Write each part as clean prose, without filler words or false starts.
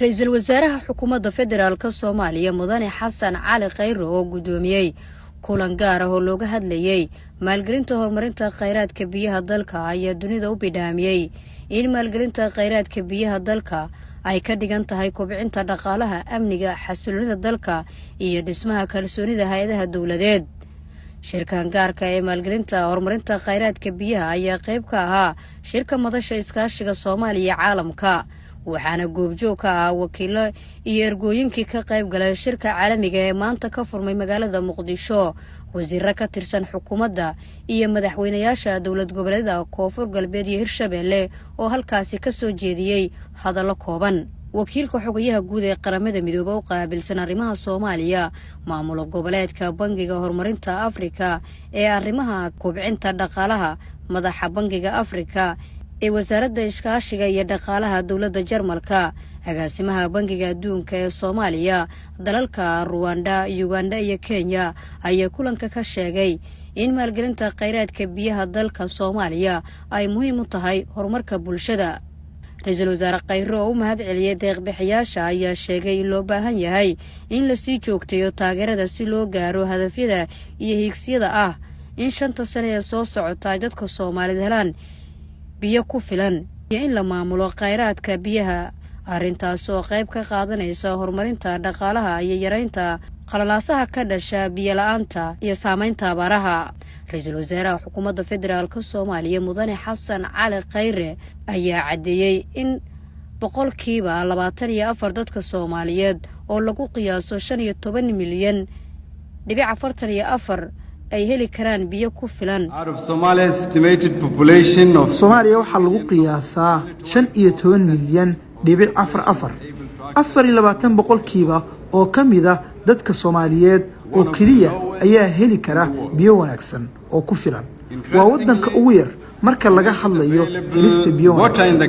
Ra-iisul wasaaraha xukuumadda federaalka Soomaaliya, Mudane Xasan Cali Khayre, oo guddoomiyey kulan gaar ah oo looga hadlayey maalgelinta horumarinta kheyraadka biyaha dalka, ayaa dunida u bidhaamiyey in maalgelinta kheyraadka biyaha dalka ay ka dhigan tahay kobcinta dhaqaalaha, amniga, xasiloonida dalka iyo dhismaha kalsoonida hay-adaha dowladeed. Shirkan gaarka ee maalgelinta horumarinta kheyraadka biyaha ayaa qayb ka ahaa shirka Madasha Iskaashiga Soomaaliya iyo Caalamka, waxaana goobjoog ka ahaa wakiilo iyo ergooyinkii ka qayb galay shirka caalamiga ee maanta ka furmay magaalada Muqdisho, wasiiro ka tirsan xukuumadda iyo madaxweynayaasha dowlad goboleeda Koonfur Galbeed iyo Hirshabeelle, oo halkaasi ka soo jeediyey hadallo kooban. Wakiilka xogayaha guud ee Qaramada Midoobe u qaabilsan arrimaha Soomaaliya, maamulo goboleedka Bangiga Horumarinta Afrika ee arrimaha kobcinta dhaqaalaha, madaxa Bangiga Afrika ee Wasaaradda Iskaashiga iyo Dhaqaalaha dowladda Jarmalka, agaasimaha Bangiga Adduunka ee Soomaaliya, dalalka Ruwanda, Uganda iyo Kenya ayaa kulanka ka sheegay in maalgelinta kheyraadka biyaha dalka Soomaaliya ay muhiim u tahay horumarka bulshada. Ra-iisul wasaare Khayre oo u mahad celiyey deeqbixiyaasha ayaa sheegay in loo baahan yahay in lasii joogteeyo taageerada si loo gaaro hadafyada iyo hiigsiyada ah in 5ta sane ee soo socota ay dadka Soomaalida helaan biyo ku filan iyo in la maamulo kheyraadka biyaha, arrintaas oo qayb ka qaadanaysa horumarinta dhaqaalaha iyo yareynta qalalaasaha ka dhasha biyo la-aanta iyo saameynta abaaraha. Ra-iisul wasaaraha xukuumadda federaalka Soomaaliya, Mudane Xasan Cali Khayre, ayaa caddeeyey in 24% dadka Soomaaliyeed, oo lagu qiyaaso 15.44 milyan ay heli karaan biyo ku filan. Soomaaliya waxaa lagu qiyaasaa 15.44 milyan, 24% oo ka mid ah dadka Soomaaliyeed oo keliya ayaa heli kara biyo wanaagsan oo ku filan. Waa waddanka ugu yar marka laga hadlayo helista biyo wanaagsan.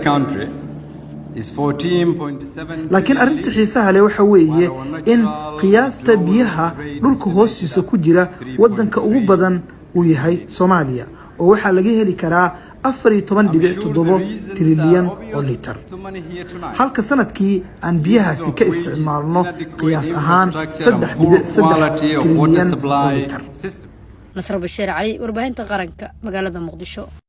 Laakiin arrinta xiisaha leh waxa weeye in qiyaasta biyaha dhulka hoostiisa ku jira waddanka ugu badan uu yahay Soomaaliya, oo waxaa laga heli karaa 14.7 trilyan oo litar, halka sanadkii aan biyahaasi ka isticmaalno qiyaas ahaan 3.3 trilyan oo litar. Nasro Bashiir Cali, Warbaahinta Qaranka, magaalada Muqdisho.